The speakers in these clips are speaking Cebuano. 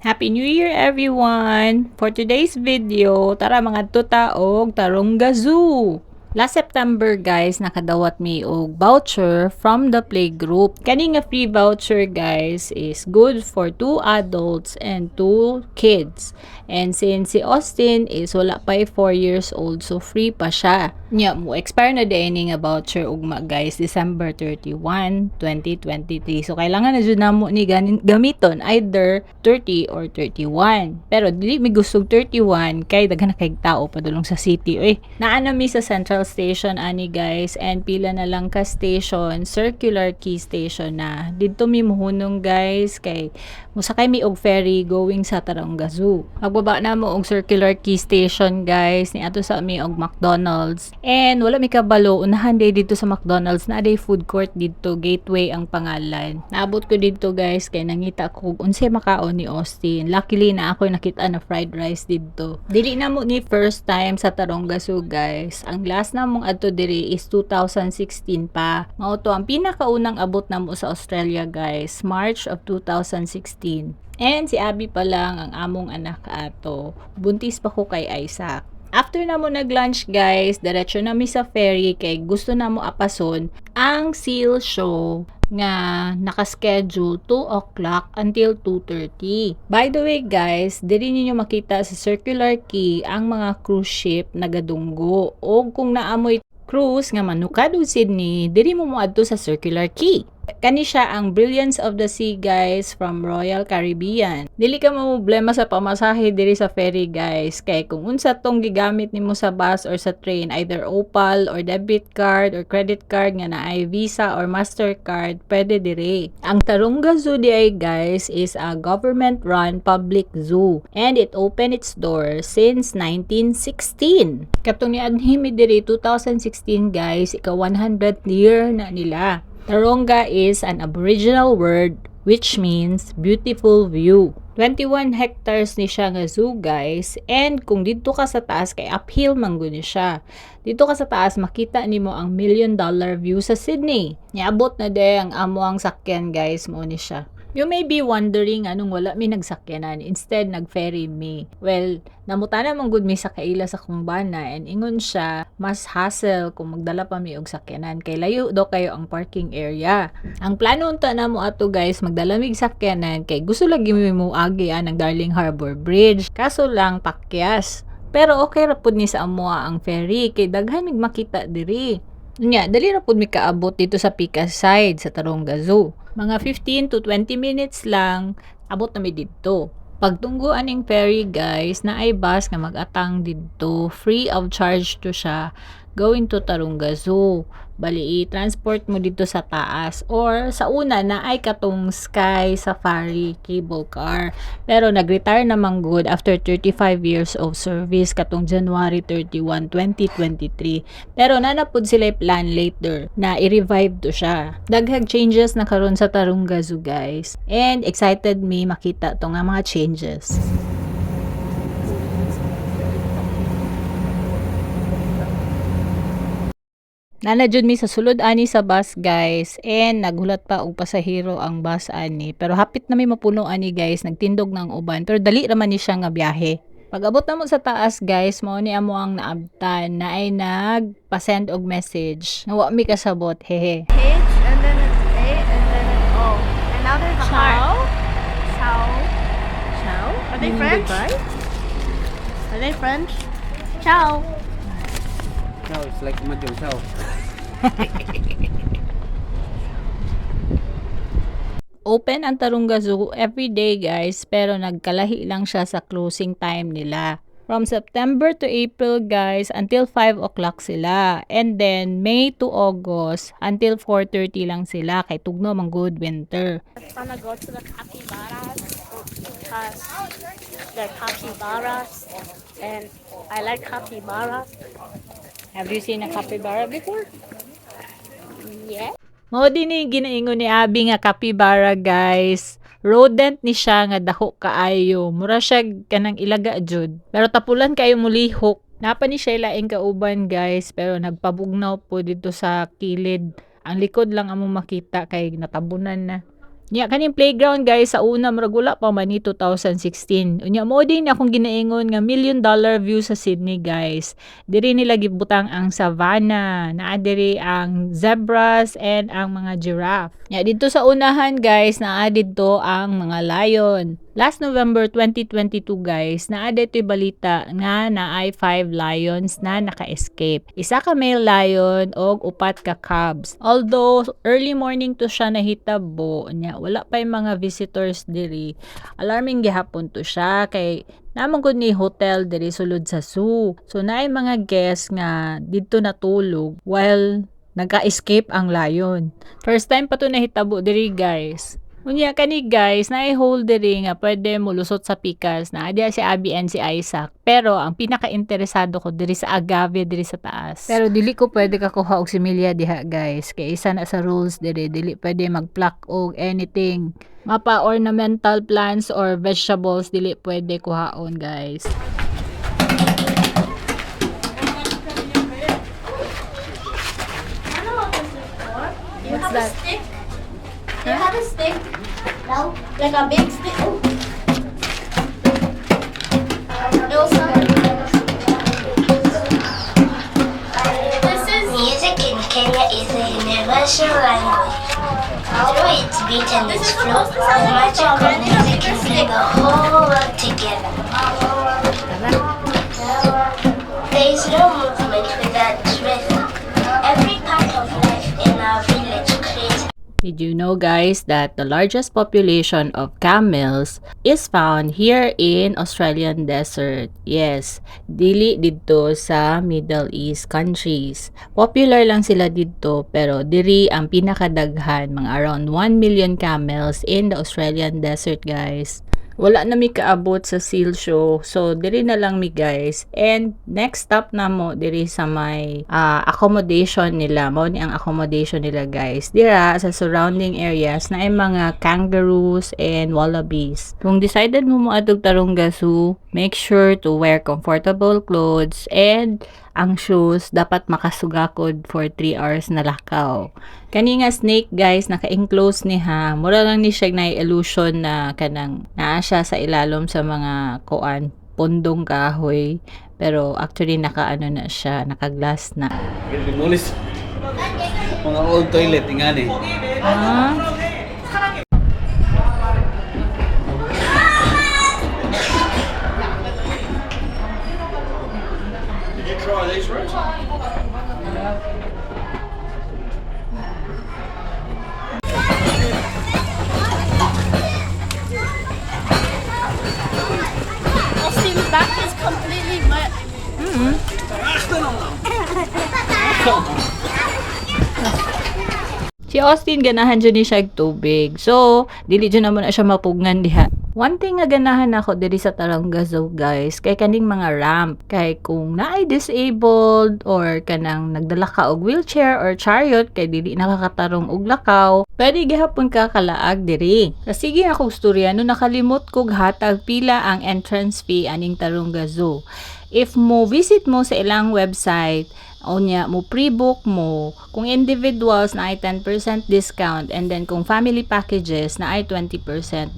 Happy New Year, everyone! For today's video, tara, mangadto ta og Taronga Zoo. Last September, guys, nakadawat mi og voucher from the playgroup. Kani nga free voucher, guys, is good for two adults and two kids. And since si Austin is wala pa 4 years old, so free pa siya. Nya, mo expire na diay ni nga voucher ugma, guys, December 31, 2023. So kailangan na jud namo ni gamiton either 30 or 31. Pero dili mi gustog 31 kay daghan na kay tao padulong sa city. Oy, naa na mi sa Central Station ani, guys, and pila na lang ka station, Circular Quay Station na. Didto mi muhunong, guys, kay musakay mi og ferry going sa Taronga Zoo. Pagbaba na mo og Circular Quay Station, guys, niadto sa mi og McDonald's. And wala mi kabalo, unahan diay didto sa McDonald's naa diay food court didto, Gateway ang pangalan. Naabot ko didto, guys, kay nangita ko og unsay makaon ni Austin. Luckily naa koy nakita na fried rice didto. Dili na mo ni first time sa Taronga Zoo, guys. Ang last na mong adto diri is 2016 pa. Mao to ang pinakaunang abot namo sa Australia, guys, March of 2016. And si Abby pa lang ang among anak ato. Buntis pa ko kay Isaac. After na mo nag-lunch, guys, diretso na mi sa ferry kay gusto na mo apason ang seal show nga naka-schedule 2 o'clock until 2:30. By the way, guys, diri ninyo makita sa Circular Quay ang mga cruise ship nagadunggo. O kung naamoy cruise nga manukad og Sydney, diri mo moadto sa Circular Quay. Kani siya ang Brilliance of the Sea, guys, from Royal Caribbean. Dili ka problema sa pamasahe diri sa ferry, guys, kay kung unsa tong gigamit nimo sa bus or sa train, either Opal or debit card or credit card nga naay Visa or Mastercard, pwede diri. Ang Taronga Zoo diay, guys, is a government-run public zoo and it opened its doors since 1916. Katong niadhi mi diri 2016, guys, ika 100th year na nila. Taronga is an Aboriginal word which means beautiful view. 21 hectares ni siya nga zoo, guys, and kung didto ka sa taas, kay uphill man gud ni siya. Didto ka sa taas, makita nimo ang Million Dollar View sa Sydney. Niabot na diay ang amoang sakyan, guys, mao ni siya. You may be wondering anong wala mi nagsakyanan. Instead, nag-ferry mi. Well, nangutana man gud mi sa kaila sa kong bana and ingon siya, mas hassle kung magdala pa mi og sakyanan kay layo daw kayo ang parking area. Ang plano unta namo ato, guys, magdala mig sakyanan kay gusto lagi mi moagi ang Darling Harbour Bridge. Kaso lang pakyas. Pero okay ra pud ni sa amoa ang ferry kay daghan mig makita diri. Nya, dali ra pud mi kaabot didto sa Pika side sa Taronga Zoo. Mga 15 to 20 minutes lang, abot na mi didto. Pagtunggo aning ferry, guys, naay bus nga mag-atang didto, free of charge to siya going to Taronga Zoo. Bali, i-transport mo didto sa taas or sa una naay katong Sky Safari cable car. Pero nag-retire naman good after 35 years of service katong January 31, 2023. Pero naa na pud sila plan later na i-revive to siya. Daghang changes na karon sa Taronga Zoo, guys. And excited me makita to nga mga changes. Naa na jud mi sa sulod ani sa bus, guys, and naghulat pa og pasahero ang bus ani, pero hapit na mi mapuno ani, guys, nagtindog na ang uban, pero dali ra man ni siya nga biyahe. Pag abot namo sa taas, guys, mao ni amo ang naabtan, naay nagpa-send og message nga wa mi kasabot, hehe. H and then an A and then an O. And now there's a heart. Ciao. Ciao? Are they French? Are they French? Ciao. Ciao, it's like Mahjong Ciao. Open ang Taronga Zoo every day, guys, pero nagkalahi lang siya sa closing time nila. From September to April, guys, until 5 o'clock sila. And then May to August until 4:30 lang sila kay tugno man good, winter. Wanna go to the capybaras because they're capybaras and I like capybaras. Have you seen a capybara before? Yeah. Mao din ni ginaingon ni Abby nga capybara, guys. Rodent ni siya nga dako kaayo. Mura siya kanang ilaga jud. Pero tapulan kayo mulihok. Naa pa ni siya laing kauban, guys, pero nagpabugnaw po didto sa kilid. Ang likod lang among makita kay natabunan na. Nya kaning playground, guys, sa una murag wala pa man ni 2016. Unya mao din akong ginaingon nga million dollar view sa Sydney, guys. Diri nila gibutang ang savannah, naa diri ang zebras and ang mga giraffe. Nya didto sa unahan, guys, naa didto ang mga lion. Last November 2022, guys, naa dito'y balita nga naay 5 lions na naka-escape. Isa ka male lion og upat ka cubs. Although early morning to siya nahitabo, nya wala pa yung mga visitors diri. Alarming gihapon to siya kay naa man gud ni hotel diri sulod sa zoo. So naay mga guests nga didto natulog while nagka-escape ang lion. First time pa to nahitabo diri, guys. Unya kani, guys, naay hole diri nga pwede molusot sa pikas na diya si Abby and si Isaac. Pero ang pinaka-interesado ko diri sa agave diri sa taas. Pero dili ko pwede kakuha og similya diha, guys. Kay isa na sa rules diri, dili pwede mag-pluck og anything. Mapa ornamental plants or vegetables, dili pwede kuhaon, guys. I know what this is for. Do you What's have that? a stick? Do you have a stick? No. Like a big stick? Oh. Ilsa. This is Music in Kenya is a universal language. Through its beat and This its is flow, supposed to the sound like a magic dog. of I need a music bigger can bring stick. the whole world together. There is no movement without rhythm. Every part of life in our village creates Did you know, guys, that the largest population of camels is found here in Australian desert? Yes, dili didto sa Middle East countries. Popular lang sila didto, pero diri ang pinakadaghan, mga around 1 million camels in the Australian desert, guys. Wala na mi kaabot sa seal show. So, diri na lang mi, guys. And next stop na mo diri sa may accommodation nila. Mao ni ang accommodation nila, guys. Dira sa surrounding areas na ay mga kangaroos and wallabies. Kung decided mo moadtog Taronga Zoo, make sure to wear comfortable clothes and ang shoes dapat makasugakod for 3 hours na lakaw. Kani nga snake, guys, naka-enclose ni ha. Mura lang ni siya na illusion na kanang naa siya sa ilalom sa mga kuan, pundong kahoy. Pero actually naka-ano na siya, naka-glass na. Demolished. Mga old toilet, ingani. Ah? Did you try these roots? Austin's back is completely wet. Si Austin ganahan jud ni siya og tubig. So, dili jud naman na siya mapugnan diha. One thing nga ganahan ako diri sa Taronga Zoo, guys, kay kaning mga ramp. Kay kung naay disabled or kanang nagdala ka og wheelchair or chariot kay dili nakakatarong og lakaw, pwede gihapon ka kalaag diri. Sige akong storya no, nakalimot kog hatag pila ang entrance fee aning Taronga Zoo. If mo visit mo sa ilang website, unya mo pre-book mo, kung individuals na ay 10% discount and then kung family packages na ay 20%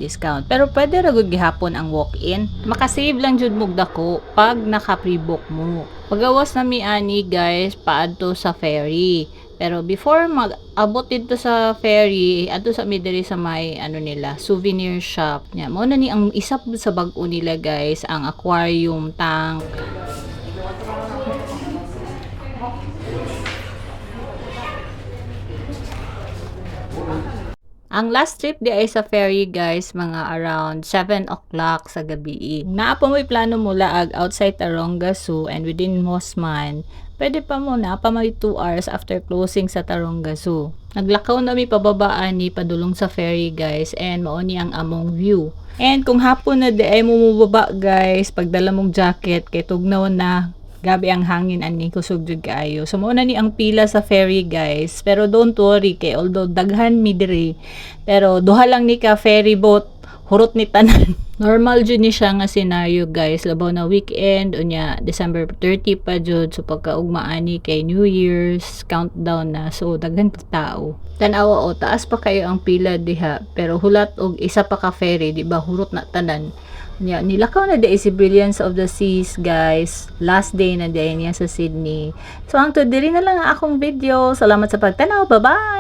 discount. Pero pwede ra gud gihapon ang walk-in. Makasave lang jud mo dako pag naka pre-book mo. Pagawas na mi ani, guys, paadto sa ferry. Pero before mag-abot dito sa ferry, adto sa mi diri sa may ano nila, souvenir shop. Nya, mao na ni ang isa pud sa bag-o nila, guys, ang aquarium tank. Ang last trip di ay sa ferry, guys, mga around 7 o'clock sa gabi. Naa pa mo'y plano mo laag outside Taronga Zoo and within Mosman, pwede pa mo na pa may 2 hours after closing sa Taronga Zoo. Naglakaw na mi pababa ani padulong sa ferry, guys, and mao ni ang among view. And kung hapon na di ay mo mobaba, guys, pagdala mong jacket kay tugnaw na. Gabi ang hangin ani, kusog jud kaayo. So mao na ni ang pila sa ferry, guys. Pero don't worry kay although daghan mi diri, pero duha lang ni ka ferry boat. Hurot ni tanan. Normal jud ni siya nga scenario, guys, labaw na weekend unya December 30 pa jud, so pagkaugma ani kay New Year's countdown na, so daghan pa tao. Tan-awa o, taas pa kayo ang pila diha, pero hulat og isa pa ka ferry, di ba hurot na tanan. Nya, nilakaw na diay si Brilliance of the Seas, guys. Last day na diay niya sa Sydney. So, hangtod diri na lang ang akong video. Salamat sa pagtanaw. Bye-bye!